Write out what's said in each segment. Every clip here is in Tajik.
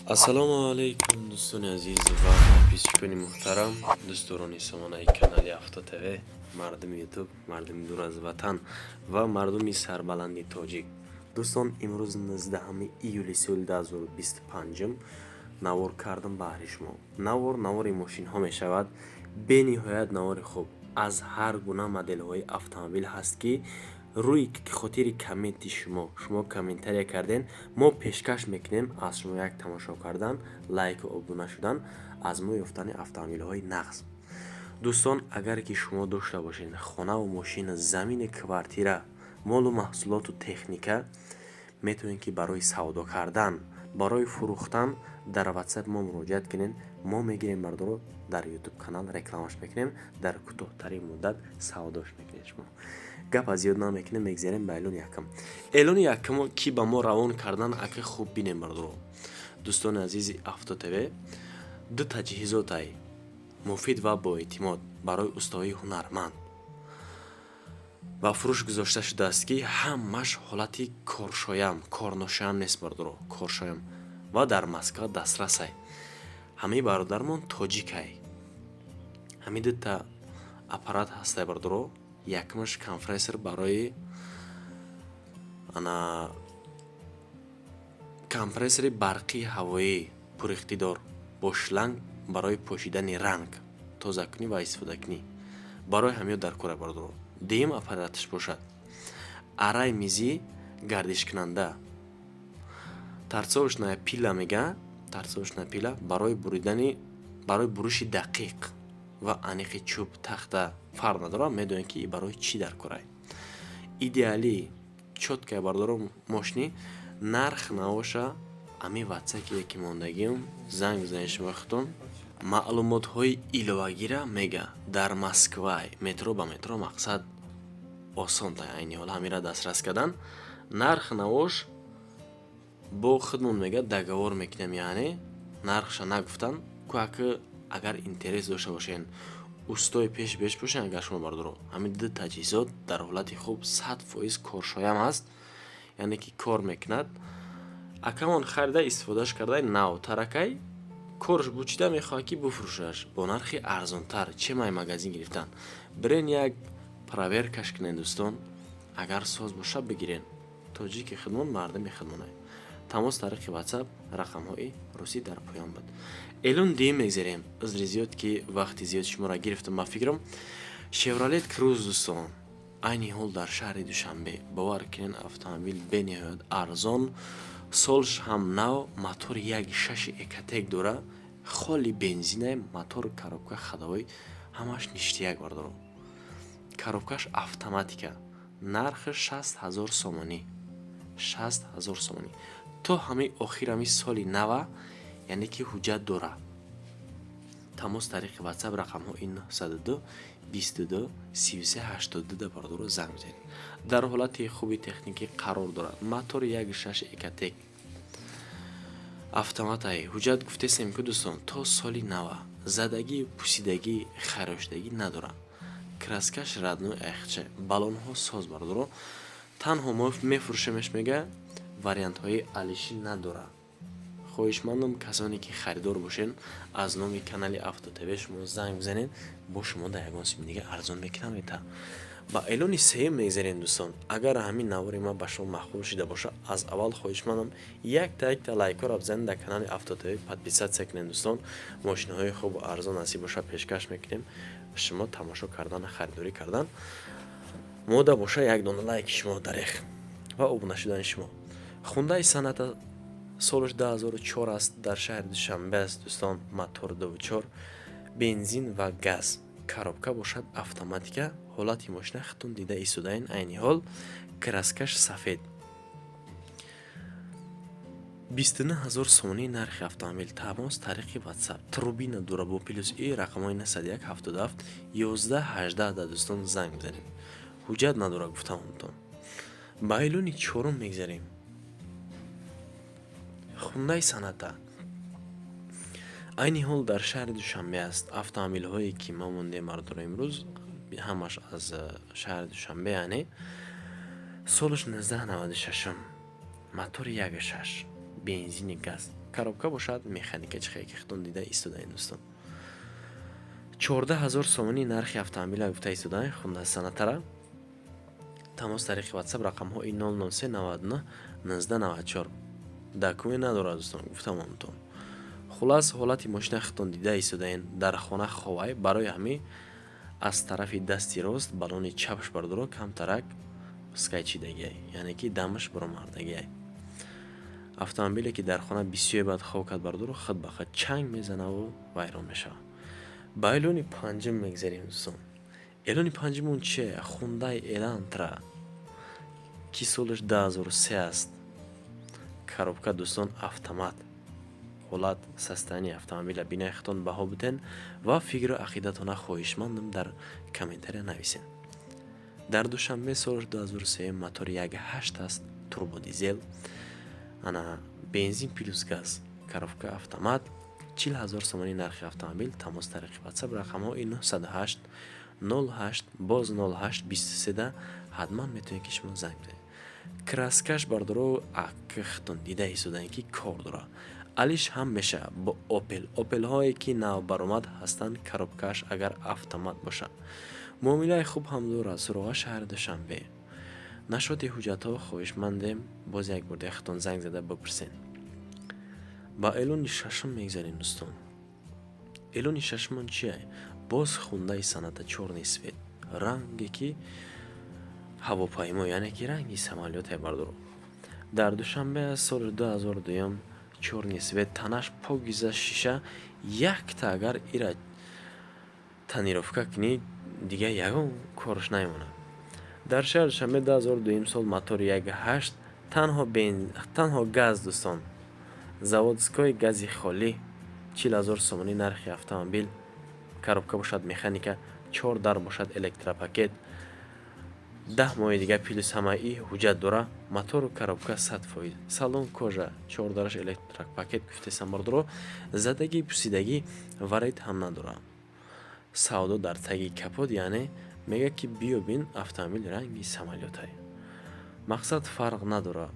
Ассалому алайкум, дӯстони азиз ва подписчикони муҳтарам, дӯстдорони сомонаи канали Авто ТВ, мардуми Ютуб, мардуми дур аз ватан ва мардуми сарбаланди тоҷик. Дӯстон, имрӯз 19 июли соли 2025 навор кардам баҳри шумо. Навор навори мошинҳо мешавад, бениҳоят навори хуб аз ҳар гуна моделҳои автомобил ҳаст, ки рӯи хотири комменти шумо, шумо комментария карден, мо пешкаш мекунем. Аз шумо як тамошо кардан, лайку обуна шудан, аз мо ёфтани автомобилҳои нағз. Дӯстон, агар ки шумо дошта бошед хонаву мошина, замини, квартира, молу маҳсулоту техника, метавонед, ки барои савдо кардан, барои фурӯхтан дар Ватсап мо муроҷиат кунед. Мо мегирем, бардоро, дар Ютуб канал рекламаш мекунем, дар кӯтоҳтарин муддат савдош мекунед. Шумо гап аз зиёд намекунем, мегзарем ба эълони якум. Эълони якумо ки ба мо равон кардан, ака, хуб бинем, бардоро, дӯстони азизи Авто ТВ. Ду таҷҳизотай муфид ва боэътимод барои устоҳои ҳунарманд ба фурӯш гузошта шудааст, ки ҳамаш ҳолати коршоям, корношоям нест, бардоро, коршоям ва дар Москва дастрасай. Ҳамаи бародармон тоҷикай. Ҳамин дута аппарат ҳастай, бардоро. Якумаш компрессор барои ана компрессори барқии ҳавоӣ пуриқтидор бо шланг барои пошидани ранг, тозакунӣ ва истифодакунӣ барои ҳамиё дар кора, бардоро. Дуюм аппараташ бошад арраи мизӣ гардишкунанда, торцовочная пила мега, торцовочная пила барои буридани, барои буриши дақиқ ва аниқи чӯб, тахта, фарқ надорад, медонем, ки барои чӣ дар корай. Идеалӣ, чёткая, бардоро, мошини нарх навоша ами ватсаке ки мондагиам, занг бизанед шумо худтон, маълумотҳои иловагира мега. Дар Москвай, метро ба метро, мақсад осонта айни ҳол ҳамира дастрас кардан. Нарх навош бо худмон мега договор мекунем, яъне нархша нагуфтан кӯаки. Агар интерес дошта бошен, устои пеш беш бошен, агар шумо, бардоро, ҳамин ду таҷҳизот дар ҳолати хуб, 100% коршоям ҳаст, яъне ки кор мекунад. Акамон харида, истифодаш карда, навтаракай корш бучида, мехоҳад, ки буфурӯшаш бо нархи арзонтар, чем ай магазин гирифтан. Бирен, як проверкаш кунен, дӯстон, агар соз боша, бигирен. Тоҷики хидмон, мардами хидмонай. Тамос тариқи Ватсап, рақамҳои русӣ дар поён буд. Эълон дуюм мегзарем. Узри зиёд, ки вақти зиёд шуморо гирифтам. Ба фикрам, Шевролет Круз, дӯстон, айни ҳол дар шаҳри Душанбе. Бовар кунен, автомобил бениҳоят арзон, солш ҳам нав, мотори як шаши Ecotec дора, холи бензинае, мотор, коробка ходовой ҳамаш ништяк, бардоро. Коробкаш автоматика. Нархи 60 000 сомонӣ, 60 000 сомонӣ. То ҳамаи охир ҳами соли нава, яъне ки ҳуҷҷат дора. Тамос тариқи Ватсап, рақамҳои 902 22 33 82 да, бардоро, занг бизанед. Дар ҳолати хуби техникӣ қарор дорад, мотори як шаш Ecotec, автоматай. Ҳуҷҷат гуфтесем ку, дӯстон, то соли нава. Задагӣ, пусидагӣ, харошидагӣ надорад. Краскаш родной айхча, баллонҳо соз, бардоро. Танҳо мо мефурӯшемеш, мега, вариантҳои алишӣ надорад. Хоҳишмандам, касоне ки харидор бошед, аз номи канали Авто ТВ шумо занг бизанед, бо шумо дар ягон сими дига арзон мекунам мета. Ба эълони сеюм мегзарем, дӯстон. Агар ҳамин навори ман ба шумо маъқул шида боша, аз аввал хоҳишмандам, якта якта лайкҳоро бизанед, дар канали Авто ТВ подписаться кунед. Дӯстон, мошинаҳои хубу арзон насиб боша, пешкаш мекунем. Шумо тамошо кардан, харидорӣ кардан мода боша, як дона лайки шумо дарех ва обуна шудани шумо. Хундай Соната, солаш 2004 аст, дар шаҳри Душанбе аст, дӯстон. Мотор 24, бензин ва газ, коробка бошад автоматика. Ҳолати мошина худтон дида истодаен айни ҳол. Краскаш сафед. 29 000 сомонӣ нархи автомобил. Тамос тариқи Ватсап, турбина дора, бо плюс и рақамҳои 901 77 11 18 да, дӯстон, занг бизанед. Ҳуҷҷат надорад, гуфтаамтон. Ба эълони чорум мегзарем. Хундай Соната айни ҳол дар шаҳри Душанбе аст. Автомобилҳое ки мо мондем, мардоро, имрӯз ҳамаш аз шаҳри Душанбе. Яъне солаш 1996, мотори як шаш, Бензини газ, коробка бошад механика. Чихе ки худтон дида истодаед, дӯстон, 14 000 сомонӣ нархи автомобила гуфта истодаед. Хундай Сонатара. Тамос тариқи WhatsApp, рақамҳои 003 99 19 94. Документ надорад, дӯстон, гуфтамонтон. Хулас, ҳолати мошина худтон дида истодаен. Дар хона ховай, барои ҳамин аз тарафи дасти рост балони чапш, бардоро, камтарак скайчидагиай, яъне ки дамаш баромардагиай. Автомобиле ки дар хона бисёр бад хов кард, бардоро, худ ба худ чанг мезанаву вайрон мешавад. Ба эълони панҷум мегзарем, дӯстон. Эълони панҷумон чие? Хундай Элантра, ки солаш 2003 аст. Коробка, дӯстон, автомат. Ҳолат, состояние автомобиля бинаи худтон баҳо бутен ва фикру ақидатона хоҳишмандам дар комментария нависен. Дар Душанбе, соли 2003, мотори 1.8 аст, турбодизел, ана бензин плюс газ, коробка автомат. 40 000 сомонӣ нархи автомобил. Тамос тариқи WhatsApp, рақамҳои 908 08 боз 08 23 ҳатман метавонед ки шумо занг бизанед. Краскаш, бардоро, акхтон дида истодаем, ки кор дорад. Алиш ҳам мешавад бо Опел. Опелҳое ки навбаромад ҳастанд, коробкааш агар автомат бошад, муомилаи хуб ҳам дорад. Суроға шаҳри Душанбе. Нашоти ҳуҷҷатҳо хоҳишмандем, боз як бор дехтон занг зада бипурсен. Ба эълони шашум мегзарем, дӯстон. Эълони шашумон чие? Боз Хундай Соната, чёрный цвет, ранге ки ҳавопаймо, яъне ки ранги самолёте, бардоро. Дар Душанбе аз соли 2002, чёрный цвет, танаш покиза, шиша якта. Агар ира тонировка кунӣ, дигар ягон корш намемонад. Дар шаҳри Душанбе, 2002 сол, мотори 1.8, танҳо газ, дӯстон, заводской гази холӣ. 40 000 сомонӣ нархи автомобил. Коробка бошад механика, чор дар бошад электропакет, 10 моҳи дигар плюс ҳамаи ҳуҷҷат дора. Мотору коробка 100%, салон кожа, чордараш электропакет гуфтесам, бардоро, задагӣ, пусидагӣ, варид ҳам надорад. Савдо дар таги капот, яъне мегӯяд ки биё бин, автомобил ранги самолётай. Мақсад фарқ надорад.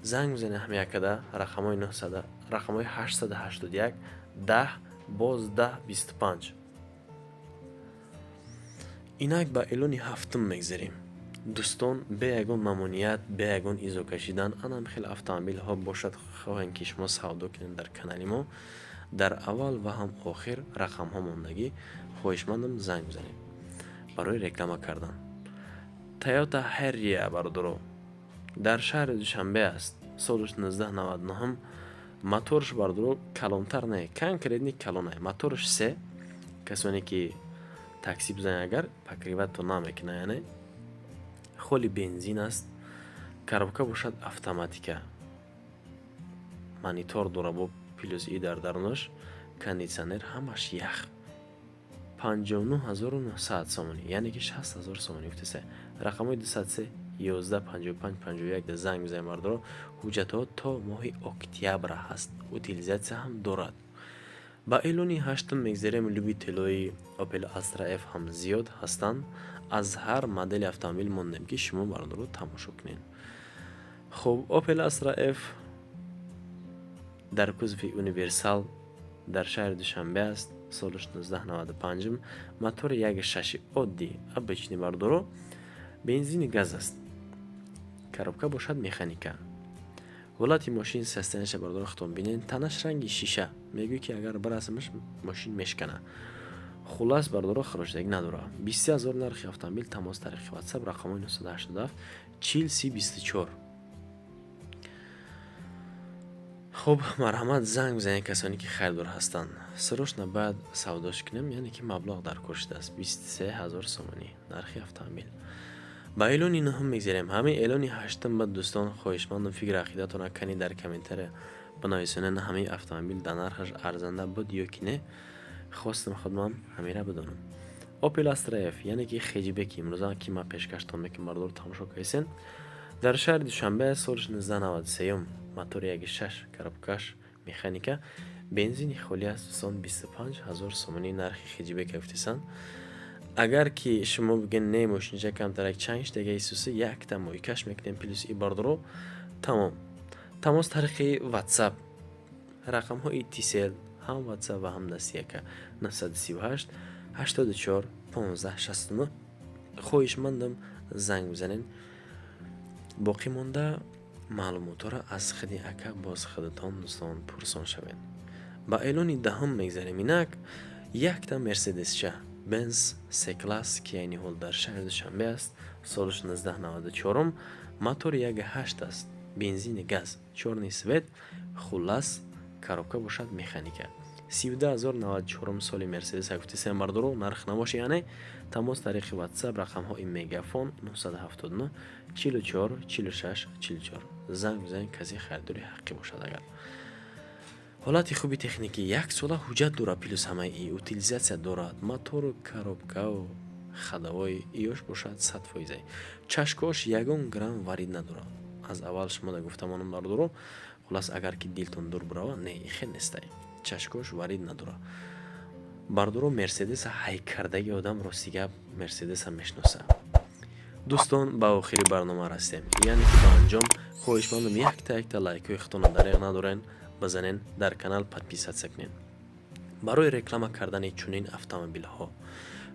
Занг бизанед ҳам якада рақамҳои 900, рақамҳои 881 10 боз 10 25. Инак ба эълони ҳафтум мегзарем, дӯстон. Бе ягон мамоният, бе ягон изо кашидан, анам хел автомобилҳо бошад, хоҳем ки шумо савдо кунед, дар канали мо дар аввал ва ҳам охир рақамҳо мондагӣ, хоҳишмандам занг бизанед барои реклама кардан. Тойота Харриер, бародаро, дар шаҳри Душанбе аст, солаш 1999. Моторш, бардоро, калонтар не, конкретный калонай, моторш се. Касоне ки такси бизанед, агар покрывать намекунад, яъне холи бензин аст. Коробка бошад автоматика, монитор дора бо плюс и дар дарунаш, кондитсионер, ҳамаш ях. 59 900 сомонӣ, яъне ки 60 000 сомонӣ гуфтеса. Рақамҳои 203 11 55 51 занг бизанед, бардоро. Ҳуҷҷатҳо то моҳи октябра ҳаст, утилизация ҳам дорад. Ба эълони ҳаштум мегзарем. Любителои Opel Astra F ҳам зиёд ҳастанд. Аз ҳар модели автомобил мондем, ки шумо, бародаро, тамошо кунед. Хуб, Opel Astra F дар кузови универсал дар шаҳри Душанбе аст, соли 1995, мотори 1.6 оддӣ, обычный, бардоро, бензини газ аст, коробка бошад механика. Ҳолати мошин, состояниеша, бардоро, худтон бинед. Танаш ранги шиша, мегӯй ки агар барасамаш, мошин мешкана. Хулас, бардоро, харошидагӣ надорад. 23 000 нархи автомобил. Тамос тариқи WhatsApp, рақамҳои 987 40 30 24. Хуб, марҳамат, занг бизанед, касоне ки харидор ҳастанд. Срочно бояд савдош кунем, яъне ки маблағ дар кор шудааст. 23 000 сомонӣ нархи автомобил. Ба эълони нӯҳум мегзарем. Ҳамин эълони ҳаштум ба дӯстон хоҳишмандам фикр ақидатона кани дар комментария бинависонед, ҳамин автомобил дар нархаш арзанда буд ё ки не. Хостам худман ҳамира бидонам. Opel Astra F, яъне ки хэтчбеки имрӯза ки ман пешкаштон мекунам, бардор, тамошо кардесен. Дар шаҳри Душанбе, соли 1993, мотори 1.6, коробкаш механика, бензини холӣ аст, дӯстон. 25 000 сомонӣ нархи хэтчбека гуфтесан. Агар ки шумо бигӯед, не, мошинча камтарак чанг шидаги исуси, якта мойкаш мекунем плюс и, бардоро, тамом. Тамос тариқи WhatsApp, рақамҳои Tcell, ҳам WhatsApp ва ҳам дастияка: 938 84 15 69. Хоҳишмандам, занг бизанед. Боқӣ монда маълумотҳоро аз худи ака боз худатон, дӯстон, пурсон шавед. Ба эълони даҳум мегзарем. Инак, якта Мерседесча Бенз С класс, ки айни ҳол дар шаҳри Душанбе аст, солаш 1994, мотори 1,8 аст, бензини газ, чёрный цвет. Хуллас, коробка бошад механика. 32 094 соли Мерседес гуфтисем, бардоро, нарх набоши. Яъне тамос тариқи WhatsApp, рақамҳои Мегафон: 979 44 46 44. Занг бизанед, касе харидори ҳаққӣ бошад агар. Ҳолати хуби техникӣ, як сола ҳуҷҷат дорад, плюс ҳамаи утилизация дорад, мотору коробкаву ходовой иёш бошад 100%. Чашкош ягон грамм варид надорад. Аз аввал шумо да гуфтамонам, бардоро. Хуллас, агар ки дилтон дур бирава, не, хел нестай, чашкош варид надорад, бардоро. Мерседеса ҳайкардаги одам, рости гап, Мерседеса мешиноса. Дӯстон, ба охири барнома расидем, яъне ки ба анҷом. Хоҳишмандам, якта якта лайкҳои худтонро дареғ надорен, бизанен, дар канал подписаться кунед. Барои реклама кардани чунин автомобилҳо,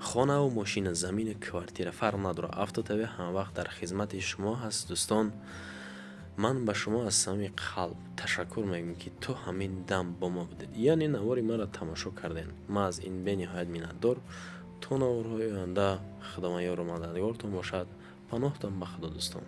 хонаву мошина, замину квартира, фарқ надорад, Автотв ҳамавақт дар хизмати шумо ҳаст. Дӯстон, ман ба шумо аз самими қалб ташаккур мегӯям, ки то ҳамин дам бо мо будед, яъне навори маро тамошо кардем. Ман аз ин бениҳоят миннатдор. То наворҳои оянда, Худованд ёру мададгортон бошад. Паноҳтон ба Худо, дӯстон.